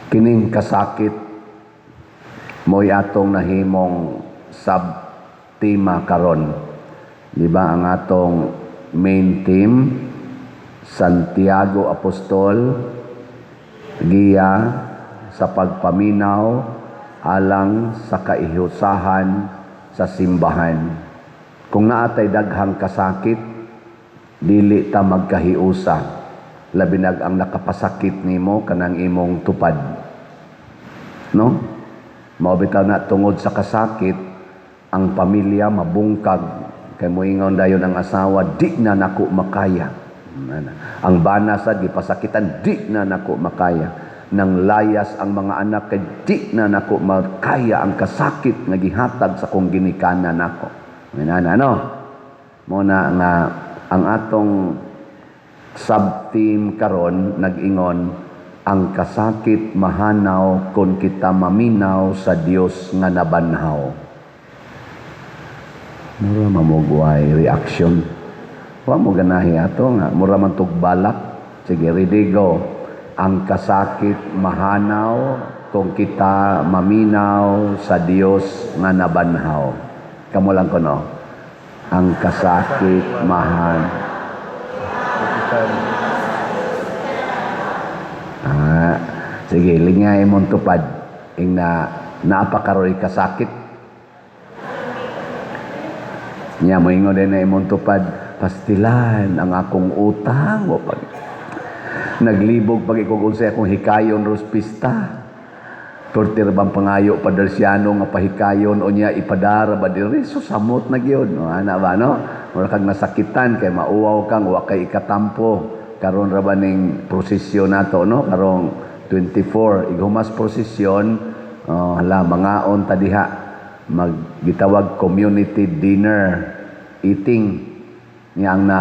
Kining kasakit mo'y atong nahimong sub-tema karon. Di ba ang atong main theme, Santiago Apostol, giya sa pagpaminaw alang sa kahiusahan sa simbahan. Kung naatay daghang kasakit, dili ta magkahiusa. Labi nag ang nakapasakit nimo kanang imong tupad. No? Mao bitaw na tungod sa kasakit, ang pamilya mabungkag kay moingon dayon ang asawa, "Di na nako makaya." Ang bana sad gipasakitan, "Di na nako makaya." Nang layas ang mga anak kay "Di na nako makaya ang kasakit nga gihatag sa kong ginikanan nako." Inana, no? Mo na nga ang atong sub-theme karon nag-ingon, ang kasakit mahanaw kung kita maminaw sa Dios nga nabanhaw. Mura mamugway reaction. Wa mo ganahi ato nga mura man tug balak. Sige, ready, go. Ang kasakit mahanaw kung kita maminaw sa Dios nga nabanhaw. Kamo lang kuno. Ang kasakit mahan. Ah, sige, lingay mong tupad. Ing na naapakaroy kasakit. Nya moingon din na imong tupad, "Pastilan ang akong utang o pag naglibog pag ikog unsay akong hikayon ros pista." Tortir bang pangayo pa Darciano nga pahikayon o niya ipadara ba diri, so samot na gyud, no? Ana ba, no? Mura kag nasakitan kay mauwaw kang wa kay ikatampo. Karon ra ba ning prosesyon nato, no? Karong 24 ighumas prosesyon, oh, hala, mangaon ta diha, maggitawag community dinner eating niya. Ang na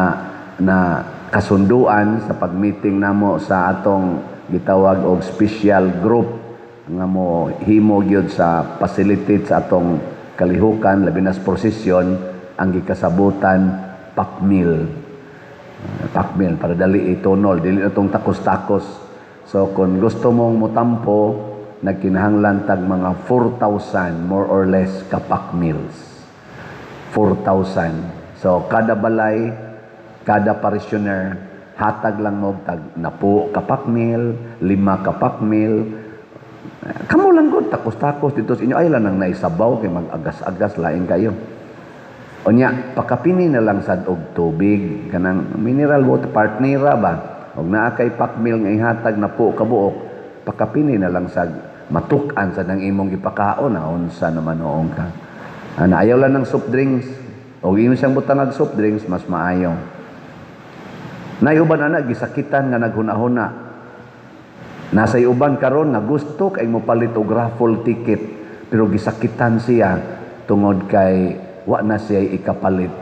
na kasunduan sa pag-meeting namo sa atong gitawag og special group nga mo himo gyud sa facilitate sa atong kalihukan, labi na sa prosesyon, ang gikasabutan pack meal. Pack meal para dali itunol, dili na tong takos-takos. So kung gusto mong mutampo, nagkinahanglan tag mga 4,000 more or less ka pack meals, 4,000. So kada balay, kada parishioner, hatag lang mo tag napo ka pack meal, lima ka pack meal. Kamo lang gud, takos-takos dito sa inyo ay lang nang naisabaw kay mag-agas-agas lain kayo. Unya, pakapini na lang sad og tubig, kanang mineral water partnera ba. Og naa kay pack meal nga ihatag na po kabuok, pakapini na lang sa matuk-an sa nang imong gipakaon na unsa naman noong ka. Ana, ayaw lang ng soft drinks. Og imo siyang butangag soft drinks, mas maayo. Nayuban ana gisakitan nga naghuna-huna. Nasa uban karon nga gusto kay mo palit og raffle ticket pero gisakitan siya tungod kay wa na siya ikapalit.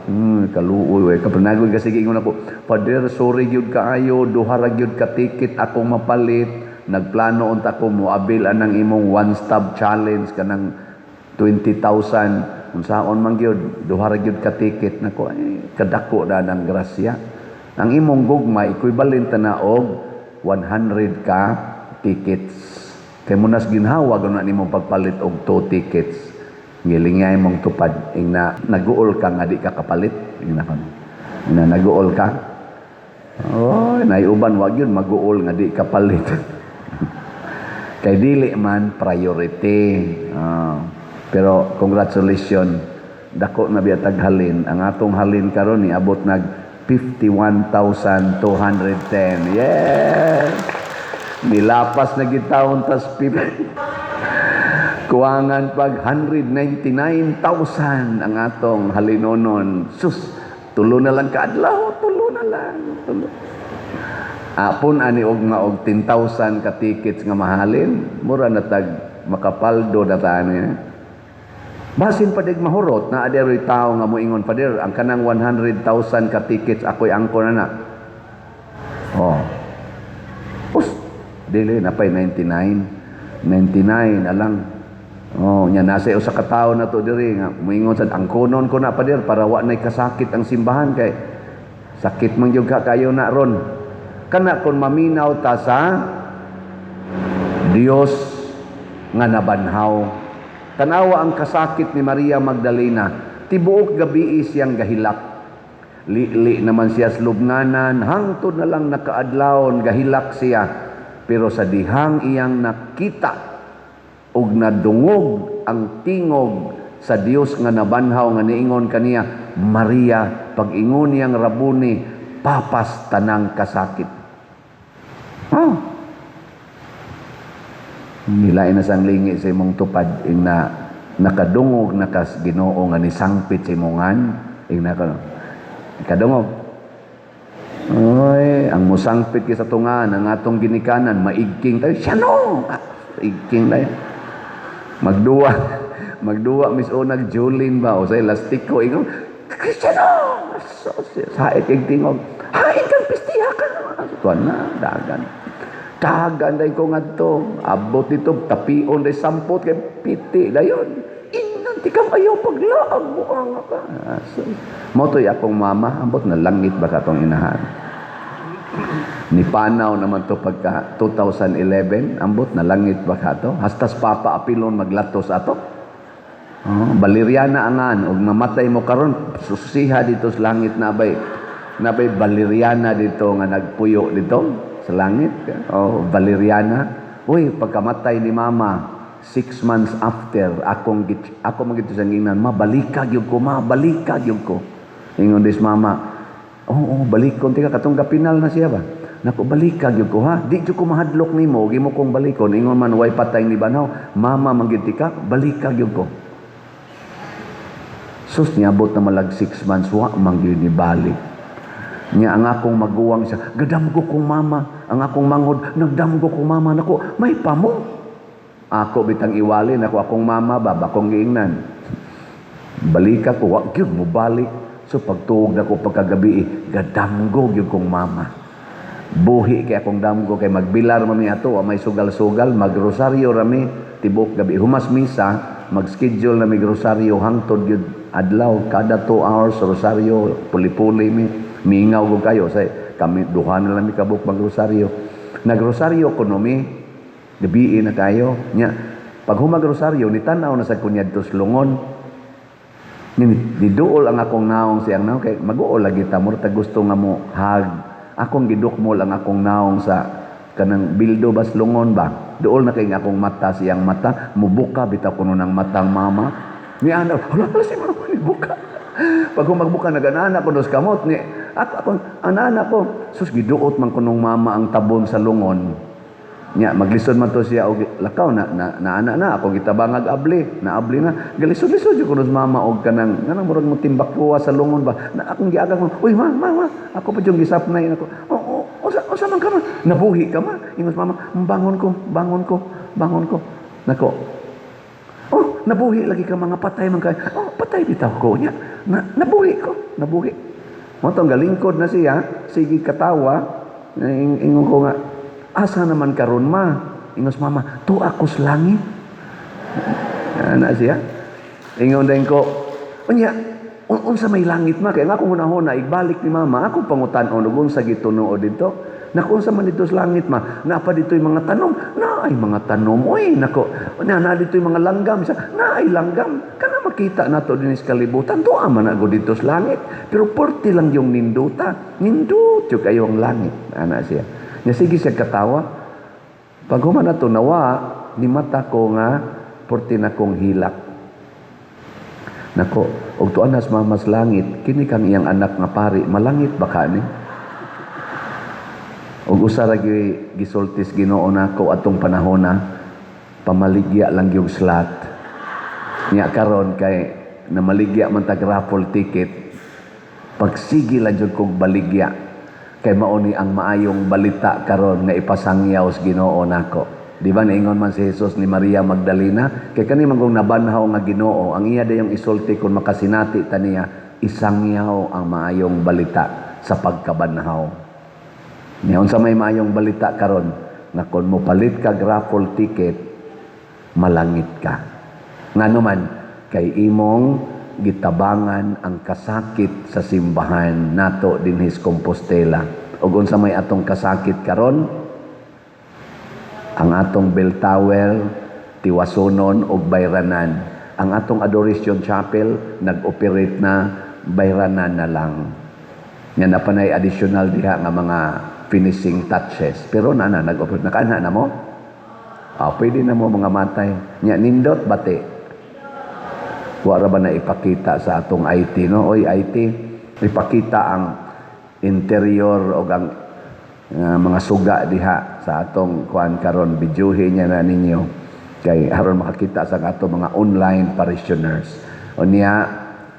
Kaluoy we kapanagoy kasi ingon ako, "Father, sorry gyud kaayo, duha ra gyud ka ticket akong mapalit. Nagplano unta ko moabil anang imong one stop challenge kanang 20,000. Unsaon man gyud, duha ra gyud ka ticket nako." Ay, kadako na ng grasya. Ang imong gugma equivalent na og 100 ka tickets. Kay munas ginhawa na nimong pagpalit og 2 tickets. Gilingay mong tupad ing na naguol ka nga di ka kapalit, ing na kono. Ing na naguol ka. Oh, naiuban wa gyud maguol nga di kapalit. Kay dili man priority. Ah, pero congratulations, dako na biya tag halin. Ang atong halin karon niabot nag 51,210. Yes! Nilapas na gitawon tas kuwangan pag 199,000 ang atong halinonon. Sus, tulo na lang kaadlaw, tulo na lang. Tulo. Apon ani og nga og 10,000 ka tickets nga mahalin, mura na tag makapaldo na ta ani. Basin pa dig mahurot na aderoy tao nga moingon, "Father, ang kanang 100,000 ka tickets ako'y angko na na." Oh. Us, dili na pay 99. 99 alang. Oh, nya nasa usa ka tawo na to diri nga moingon sad, "Angkonon ko na, Father, para wa nay kasakit ang simbahan kay sakit man gyud ka kayo na ron." Kana kung maminaw ta sa Dios nga nabanhaw. Tanawa ang kasakit ni Maria Magdalena. Tibuok gabi siyang gahilak. Lili naman siya sa lubnganan, hangtod na lang nakaadlawon, gahilak siya. Pero sa dihang iyang nakita ug nadungog ang tingog sa Dios nga nabanhaw nga niingon kaniya, "Maria," pag-ingon niyang "Rabuni," papas tanang kasakit. Oh. Nilain na sang lingi sa imong tupad ing na nakadungog na kas Ginoo nga nisangpit sa imongan ing na kadungog. Oy, ang musangpit kay sa tungan ang atong ginikanan, maigking tayo siya, no? Ah, igking tayo. Magduwa, magduwa mis unag Julin ba o sa elastiko, ingon, "Cristiano!" So, sait kay tingog. "Hain kang pistiha ka." Tuan na, dagan. Dagan day ko ngadto. Abot dito, tapion day sampot kay piti dayon. "Ingnan ti kang ayaw paglaag mo ang ka." Ah, so, mo to'y akong mama, ambot na langit ba katong inahan. Ni panaw naman to pagka 2011, ambot na langit ba ka to? Hastas papa apilon maglatos ato. Oh, baleriana angan ug mamatay mo karon, susiha dito sa langit, nabay baleriana dito nga nagpuyo dito sa langit. Oh, baleriana. Uy, pagkamatay ni mama, 6 months after, akong ako magito sa ngingnan, "Ma, balika gyud ko, ma, balika gyud ko." Ingon dis mama, "Oo, oh, balikon tika katong gapinal na siya ba. Nako, balika gyud ko ha. Di jud ko mahadlok nimo, gimo kong balikon." Ingon man way patay ni banhaw, "Mama man gyud tika, balika gyud ko." Sus, niabot na malag 6 months, wa man gyud ni balik. Nya ang akong maguwang siya, "Gadamgo kong mama," ang akong manghod, "Nagdamgo kong mama." Nako, may pamo. Ako bitang iwali, nako akong mama ba, bakong giingnan. Balika ko, wa gyud mo balik. So pagtuog na ko pagkagabi, eh, gadamgo gyud kong mama. Buhi kay akong damgo kay magbilar mami ato, wa may sugal-sugal, magrosaryo rami tibok gabi. Humas misa, mag-schedule na mig rosaryo hangtod gyud adlaw, kada 2 hours rosaryo, puli-puli mi. Mingaw ko kayo say kami duha na lang mi kabuk magrosaryo. Nagrosaryo kuno mi, gabi na kayo. Nya pag humag rosaryo, ni tan-aw na sa kunyad sa lungon. Ni diduol ang akong naong siyang naong kay mag-uol lagi ta mura gusto nga mo hag. Akong gidukmol ang akong naong sa kanang bildo bas lungon ba. Duol na kay nga akong mata siyang mata, mubuka bitaw kuno ng matang mama. Ni ana, hala, hala si mama ni buka. Pag humagbuka naganana ko dos kamot ni ako akong anana ko. Sus, giduot man kunong mama ang tabon sa lungon. Nya maglisod man to siya og lakaw na na, na ana na ako gitabangag abli, naabli na. Galisod-lisod jud kuno mama og kanang nganang murag mo timbakwa sa lungon ba. Na akong giagang ko, "Uy ma, ma, ma, ako pa jung gisapnay nako." "Oh, oh, usa man ka ma? Nabuhi ka ma?" Ingos mama, "Bangon ko, bangon ko, bangon ko." Nako. "Oh, nabuhi lagi ka, mga patay man kay." "Oh, patay bitaw ko nya. Na, nabuhi ko, nabuhi." Mo tong galingkod na siya, sige katawa, ingon ko nga, "Asa naman karon ma?" Ingos mama, "Tu ako sa langit." Ana siya. Ingon din ko, "Unya, unsa may langit ma?" Kaya nga akong hunahuna, ibalik ni mama, ako pangutan-on, ug unsa gitunuo dito. Naku, unsa man dito sa langit ma? Napa dito yung mga tanom? Na ay mga tanom. Uy, nako. Na, na dito yung mga langgam. Sa, na ay langgam. Kana makita nato din sa kalibutan. Tuwa man ako dito sa langit. Pero porti lang yung ninduta. Nindut yung kayo ang langit. Ana siya. Nya sige siya katawa. Pag human na to, nawa, ni mata ko nga, porti na kong hilak. Nako, og tuan nas mamas langit, kini kang iyang anak nga pari, malangit ba ka ni? Og usa ra gyud gisultis Ginoo nako atong panahon na pamaligya lang gyud slot. Nya karon kay namaligya man tag raffle ticket, pagsige lang jud kog baligya kay mao ni ang maayong balita karon nga ipasangyaw sa Ginoo nako. Di ba niingon man si Jesus ni Maria Magdalena kay kani man kung nabanhaw nga Ginoo, ang iya dayong isulti kon makasinati ta niya, isangyaw ang maayong balita sa pagkabanhaw. Nya unsa may maayong balita karon nga kon mo palit ka raffle ticket, malangit ka. Ngano man kay imong gitabangan ang kasakit sa simbahan nato dinhi sa Compostela. Ug unsa may atong kasakit karon? Ang atong bell tower tiwasonon og bayranan. Ang atong Adoration Chapel nag-operate na, bayranan na lang. Nga na panay additional diha nga mga finishing touches. Pero na na nag-operate na kana na mo. Ah, pwede na mo mga matay. Nya nindot bati. Wa ra ba na ipakita sa atong IT, no? Oy IT, ipakita ang interior o ang mga suga diha sa atong kuan karon, bidyuhin niya na ninyo kay aron makakita sa ato mga online parishioners. Unya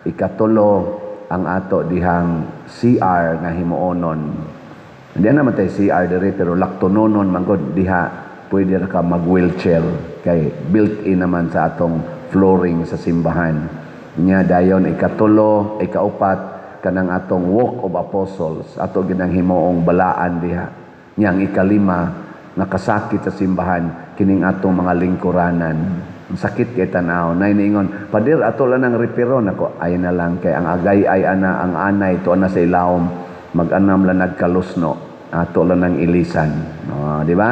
ikatulo, ang ato dihang CR nga himuonon. Hindi naman tayo CR dire, pero laktononon man gud diha, pwede ra ka mag wheelchair kay built-in naman sa atong flooring sa simbahan. Nya dayon ikatulo, ikaupat, kanang atong Walk of Apostles, ato ginang himuong balaan diha. Nya ang ikalima, nakasakit sa simbahan kining atong mga lingkuranan. Ang sakit kay tan-aw. Nay niingon, "Pader, ato lang ang repair-on." Ako, ay na lang kay ang agay ay ana, ang anay to ana sa ilawom, mag-anam lang nagkalusno. Ato lang ang ilisan. Oh, di ba?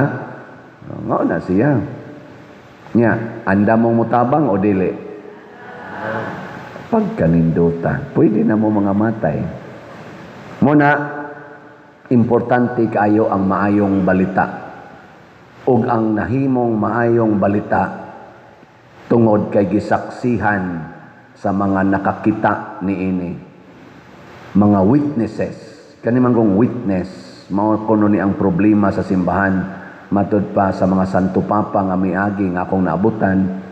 Ngao na siya. Nya, anda mong mutabang o dili? Pagkaninduta, pwede na mo mga matay. Muna, importante kaayo ang maayong balita. Ug ang nahimong maayong balita tungod kay gisaksihan sa mga nakakita niini. Mga witnesses. Kani man kong witness, mao kuno ni ang problema sa simbahan matud pa sa mga Santo Papa nga miagi nga akong naabutan,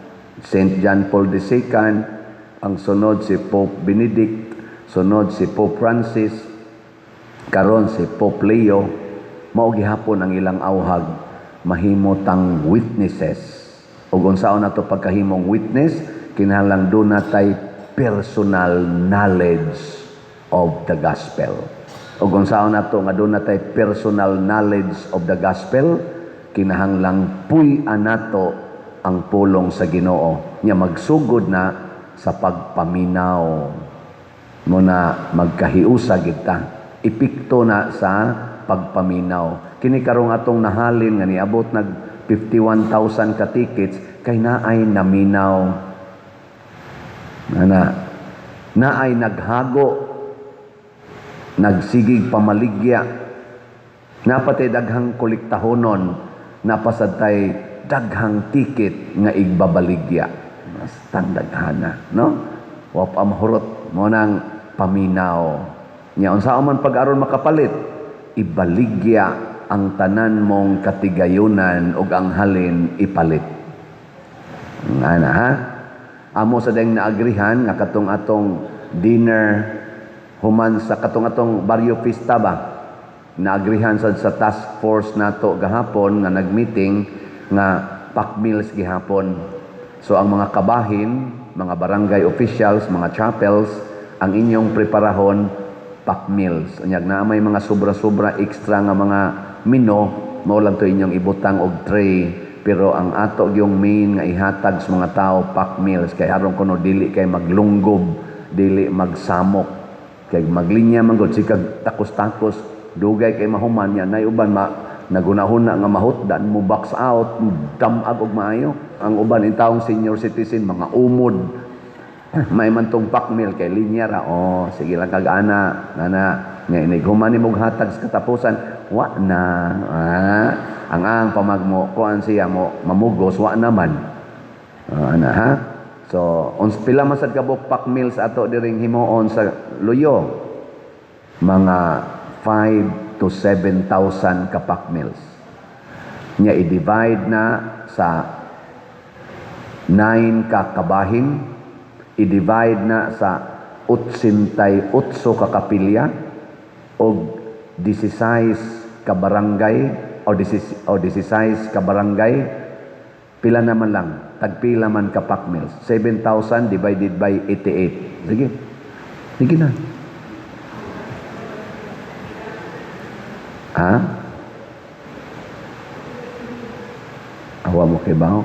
Saint John Paul II, ang sunod si Pope Benedict, sunod si Pope Francis, karon si Pope Leo, mao gihapon ang ilang awhag, mahimo tang witnesses. Ug unsaon nato pagkahimong witness? Kinahanglan duna tay personal knowledge of the gospel. Ug unsaon nato nga duna tay personal knowledge of the gospel? Kinahanglang puy-an nato ang pulong sa Ginoo. Nya magsugod na sa pagpaminaw mo na magkahiusa gid ta. Epekto na sa pagpaminaw. Kini karong atong nahalin nga niabot nag 51,000 ka tickets kay naay naminaw. Ana, naay naghago, nagsigig pamaligya, napatay daghang kolektahonon, napasad tay daghang ticket nga igbabaligya. Bastang daghana, no? Wa pa mahurot mo nang paminaw. Nya unsa man pag-aron makapalit? Ibaligya ang tanan mong katigayunan ug ang halin ipalit. Ana ha? Amo sa dayang naagrihan nga katong atong dinner human sa katong atong barrio fiesta ba? Naagrihan sad sa task force nato gahapon nga nagmeeting nga pack meals gihapon. So ang mga kabahin, mga barangay officials, mga chapels, ang inyong preparahon pack meals. Unyag naa may mga sobra-sobra extra nga mga mino, mao lang to inyong ibutang og tray, pero ang ato yung main nga ihatag sa mga tao, pack meals, kay aron kuno dili kay maglunggob, dili magsamok, kay maglinya man gud sikag takos-takos, dugay kay mahuman. Nya nay uban ma nagunahuna nga mahutdan mo, box out, damag og maayo. Ang uban in taong senior citizen, mga umod, may man tong pack meal kay linya ra, oh, sige lang kag ana nana nga inig human nimo hatag sa katapusan, wa na, ah, ang pamagmo kuan siya mo mamugos, wa naman. Ah, ana ha. So ons pila man sad kabuk pack meals ato diring himuon sa Luyo? Mga 5 to 7,000 ka pack meals. Nya i-divide na sa 9 ka kabahin, i-divide na sa 88 ka kapilya og 16 ka barangay o 16 ka barangay, pila naman lang, tagpila man ka pack meals? 7,000 divided by 88. Sige. Sige na. Ha? Awa mo kay baho.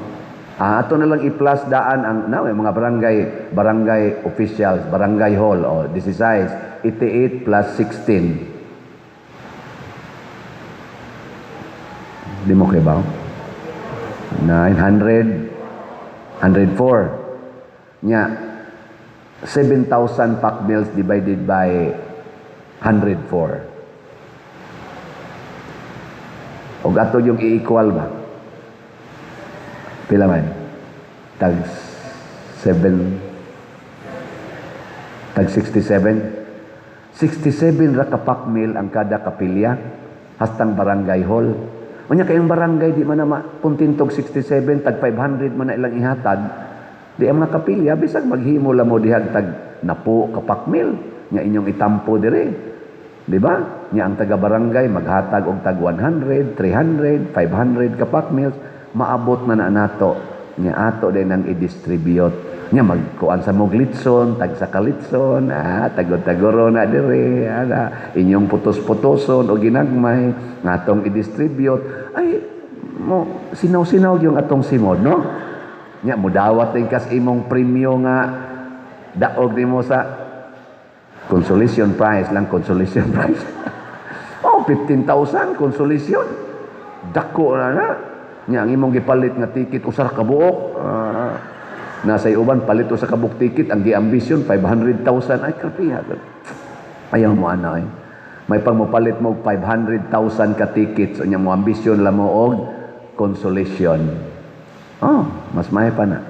Ah, ato na lang i-plus daan ang na may mga barangay barangay officials, barangay hall o 16, 88 plus 16. Di mo kay baho? 900, 104. Nya, 7,000 pack meals divided by 104. O ato yung i-equal ba? Pila man? Tag 7, tag 67. 67 ra ka pack meal ang kada kapilya hastang barangay hall. Unya kayong barangay di man na kontentog 67, tag 500 man na ilang ihatag. Di ang mga kapilya bisag maghimo la mo dihag tag napo ka pack meal nya inyong itampo dire. Di ba? Nya ang taga barangay maghatag og tag 100, 300, 500 ka pack meals, maabot na na nato. Nya ato din ang i-distribute. Nya magkuan sa mog litson, tag sa kalitson, tagod-tagoro na dire, ana, inyong putos-putoson o ginagmay ngatong i-distribute. Ay mo sinaw-sinaw yung atong simod, no? Nya mudawat din kas imong premyo nga daog nimo sa consolation prize lang, consolation prize. Oh, 15,000 consolation. Dako na na. Nya ang imong gipalit nga ticket usa ra ka buok. Nasa uban palit usa ka buok ticket, ang giambisyon 500,000. Ay krapiha. Ayaw mo ana eh. May pag mopalit mo 500,000 ka tickets, unya mo ambisyon la mo og consolation. Oh, mas may pa na.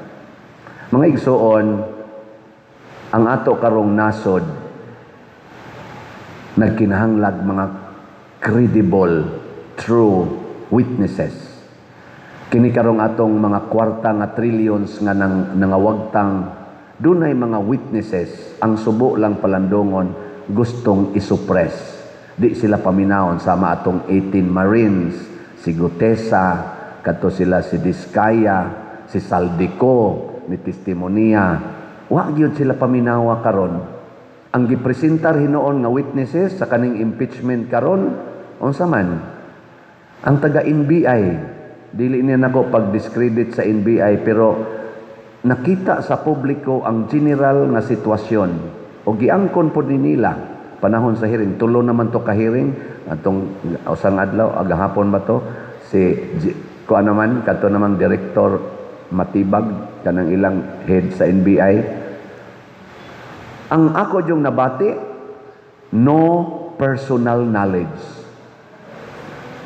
Mga igsuon, ang ato karong nasod nagkinahanglag mga credible, true witnesses. Kini karong atong mga kwarta nga trillions nga nang nangawagtang, dunay mga witnesses. Ang subo lang palandongon, gustong isuppress. Di sila paminawon, sama atong 18 Marines, si Guteza, kadto sila si Diskaya, si Zaldy Co ni testimonya. Wa gyud sila paminawa karon. Ang gipresentar hinuon nga witnesses sa kaning impeachment karon, unsa man? Ang taga NBI. Dili niya nako pag-discredit sa NBI, pero nakita sa publiko ang general nga sitwasyon o giangkon pod ni nila panahon sa hearing. Tulo naman to ka hearing atong usang adlaw, agahapon ba to, si kuan naman kadto namang Director Matibag, kanang ilang head sa NBI. Ang ako yung nabati, no personal knowledge.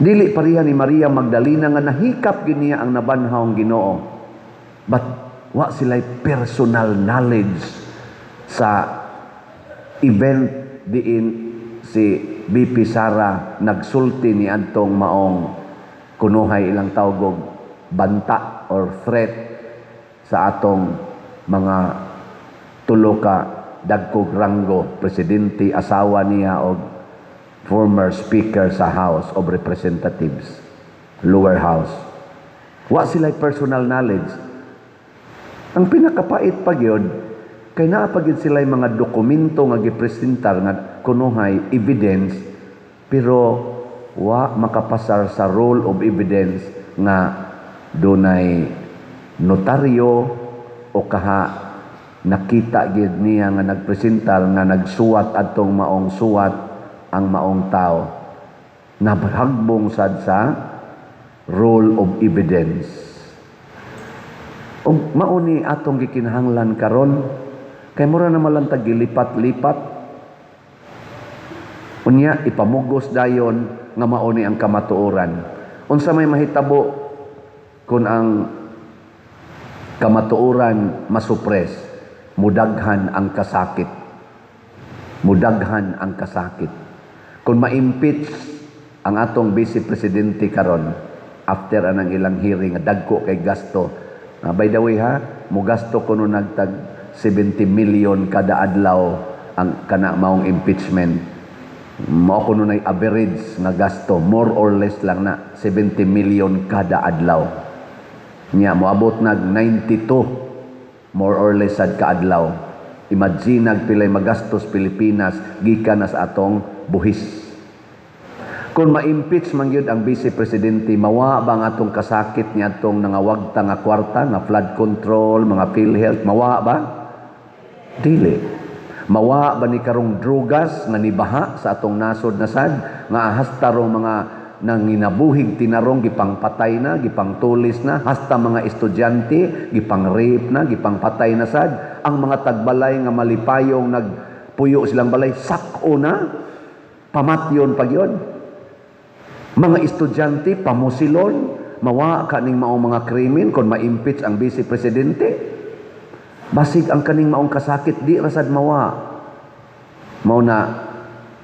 Dili pareha ni Maria Magdalena nga nahikap gyud niya ang nabanhawng Ginoo. But wa sila'y personal knowledge sa event diin si VP Sara nagsulti ni adtong maong kunuhay ilang tawgog banta or threat sa atong mga tulo ka dagkog ranggo, presidente, asawa niya og former speaker sa House of Representatives, lower house. Wa sila personal knowledge. Ang pinakapait pa gyud kay naa pa gyud sila mga dokumento nga gipresentar nga kunuhay evidence, pero wa makapasar sa role of evidence nga dunay notaryo o kaha nakita gyud niya nga nagpresentar nga nagsuwat adtong maong suwat ang maong tao. Nahagbong sad sa role of evidence. Ug mao ni atong gikinahanglan karon kay mura na man lang tag gilipat-lipat. Unya ipamugos dayon nga mao ni ang kamatuoran. Unsa may mahitabo kung ang kamatuoran masupres? Mudaghan ang kasakit. Mudaghan ang kasakit. Kung ma-impeach ang atong vice presidente karon after anang ilang hearing nga dagko kay gasto. By the way ha, mugasto kuno nagtag 70 million kada adlaw ang kana maong impeachment. Mao kuno nay average nga gasto, more or less lang na 70 million kada adlaw. Nya moabot nag 92 more or less sad kaadlaw. Imagine nagpilay magastos Pilipinas gikan na sa atong buhis. Kung ma-impeach man gyud ang vice presidente, mawa ba ang atong kasakit ni atong nangawagta nga kwarta, nga flood control, mga PhilHealth, mawa ba? Dili. Mawa ba ni karong drugas nga nibaha sa atong nasod na sad, nga hasta rong mga nanginabuhig tinarong gipangpatay na, gipangtulis na, hasta mga estudyante gipang-rape na, gipangpatay na sad. Ang mga tagbalay nga malipayong nagpuyo silang balay, sak-o na, pamatyon pag yun. Mga estudyante pamusilon, mawa kaning maong mga krimen kung ma-impeach ang vice presidente? Basig ang kaning maong kasakit di rasad mawa. Mao na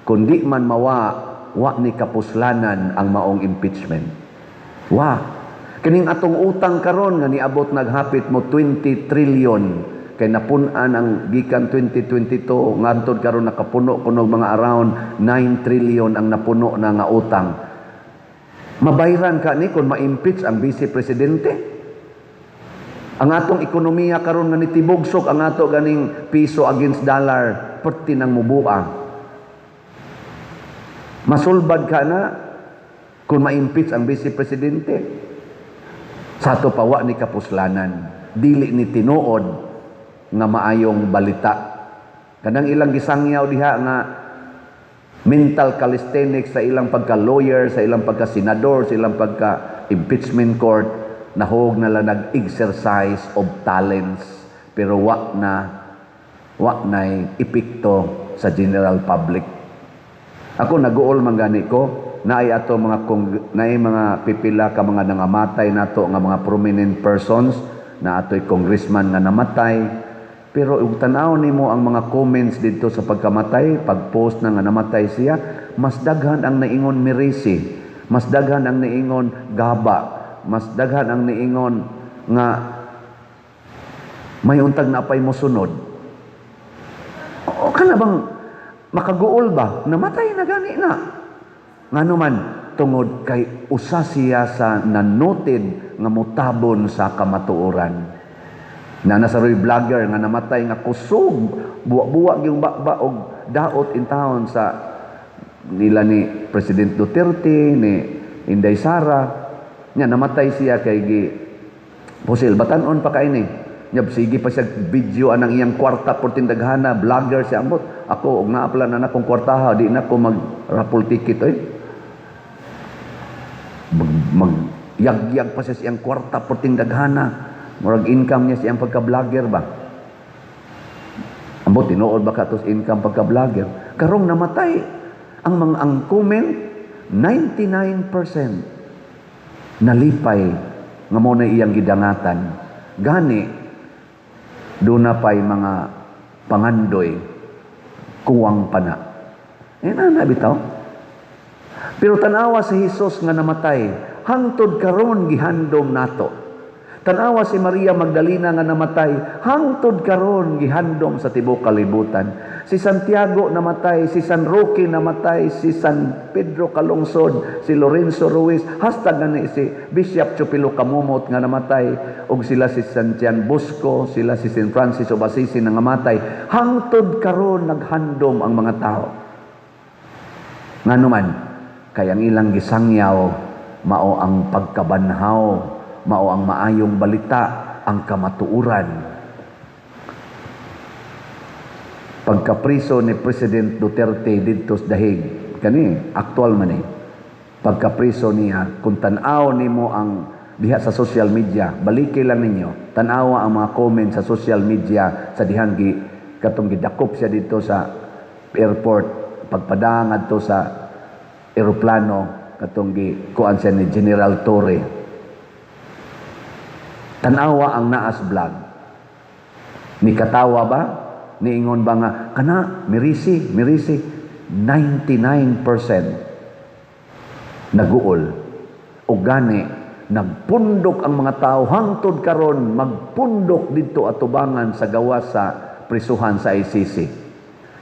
kung di man mawa, wa ni kapuslanan ang maong impeachment. Wa. Kining atong utang karon nga niabot naghapit mo 20 trillion kay napun-an ang gikan 2022 ngantod karon, nakapuno kuno mga around 9 trillion ang napuno na nga utang. Mabayran ka ni kung ma-impeach ang vice presidente? Ang atong ekonomiya karon nga nitibugsok, ang ato ganing piso against dollar perti nang mubuang. Masulbad ka na kung ma-impeach ang vice presidente? Sa ato pa, wa ni kapuslanan. Dili ni tinuod nga maayong balita. Kanang ilang gisangyaw diha nga mental calisthenics sa ilang pagka-lawyer, sa ilang pagka-senador, sa ilang pagka-impeachment court, nahog na lang nag-exercise of talents pero wa na'y epekto sa general public. Ako, naguol man gani ko naay ato mga kong, naay mga pipila ka mga nangamatay nato nga mga prominent persons na atoy congressman nga namatay, pero ug tan-aw nimo ang mga comments didto sa pagkamatay, pag-post na nga namatay siya, mas daghan ang naingon mirisi, mas daghan ang naingon gaba, mas daghan ang naingon nga may untag na apay mo sunod. O kana bang makaguol ba? Namatay na gani na. Ngano man, tungod kay usa siya sa nanoted nga mutabon sa kamatuoran. Na nasa roy vlogger nga namatay nga kusog, buwa-buwa yung bakba og daot in town sa nila ni President Duterte, ni Inday Sara. Nya namatay siya kay gi pusil, batan-on pa kay ni. Nya sige pa siya video anang iyang kwarta por tindaghana, vlogger siya ambot. Ako og naa pala na akong kwartaha, di na ko mag raffle ticket oy. Mag yagyag pa siya siyang kwarta por tindaghana. Murag income niya siyang pagka-vlogger ba? Ambot, tinuod ba katos income pagka-vlogger? Karong namatay, ang mga ang comment, 99% nalipay nga mo na iyang gidangatan. Gani, doon na pa'y mga pangandoy, kuwang pa na. Eh, na bitaw. Pero tanawa si Jesus nga namatay, hangtod karon gihandom nato. Tanawa si Maria Magdalena nga namatay, hangtod karon gihandom sa tibuok kalibutan. Si Santiago namatay, si San Roque namatay, si San Pedro Calungsod, si Lorenzo Ruiz, hasta gani si Bishop Chupilo Camomot nga namatay, ug sila si San Juan Bosco, sila si San Francis of Assisi nga namatay, hangtod karon naghandom ang mga tao. Ngano man, kay ang ilang gisangyaw mao ang pagkabanhaw, mao ang maayong balita, ang kamatuoran. Pagkapriso ni President Duterte didto sa Dahig, kani aktual man eh. Pagkapriso niya, kung tan-aw nimo ang diha sa social media, baliki lang ninyo, tan-awa ang mga comment sa social media sa dihang gi katong gidakop siya dito sa airport, pagpadang adto sa eroplano katong gi kuan siya ni General Torre. Tanawa ang naas vlog. Ni katawa ba? Niingon ba nga kana mirisi, mirisi? 99% naguol. O gani nagpundok ang mga tao hangtod karon, magpundok didto atubangan sa gawas sa prisuhan sa ICC.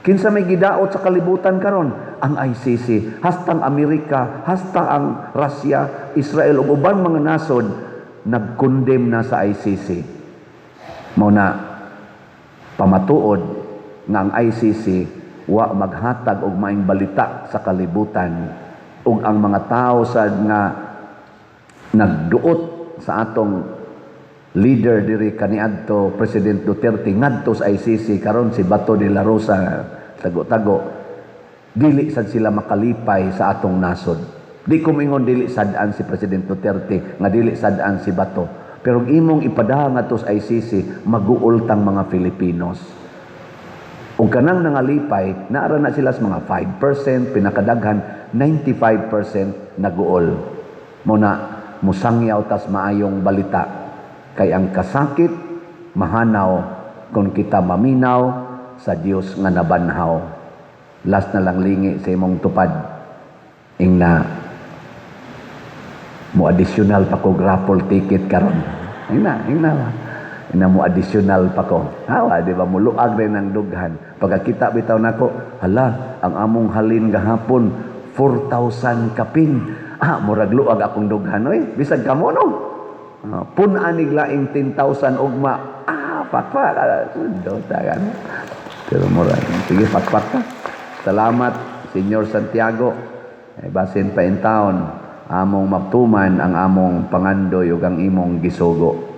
Kinsa may gidaot sa kalibutan karon? Ang ICC. Hastang Amerika, hasta ang Russia, Israel ug uban mga nasod nagkondem na sa ICC. Mao na pamatuod nga ang ICC wa maghatag og maing balita sa kalibutan ug ang mga tao sad nga nagduot sa atong leader diri kaniadto President Duterte ngadto sa ICC karon, si Bato de la Rosa, tago-tago, dili sad sila makalipay sa atong nasod. Di ko moingon dili sad-an si President Duterte, nga dili sad-an si Bato. Pero imong ipadala ngadto sa ICC, maguol tang mga Filipinos. Ug kanang nangalipay, naara na sila sa mga 5%, pinakadaghan 95% naguol. Mao na musangyaw tas maayong balita kay ang kasakit mahanaw kung kita maminaw sa Dios nga nabanhaw. Last na lang, lingi sa imong tupad. Ingna mo additional pa ko raffle ticket karon. Ingna, ingna ba? Ingna mo additional pa ko. Hawa, di ba? Muluag rin ang dughan. Pagkakita bitaw nako, hala, ang among halin gahapon, 4,000 kapin. Ah, murag luag akong dughan, oy. Bisag kamo, no? Pun-an nig laing 10,000 ugma. Ah, pakpak. Ah, dota ka, no? Pero murag, sige, pakpak ka. Salamat, Senyor Santiago. Eh, basin pa in town, among matuman ang among pangandoy ug ang imong gisugo.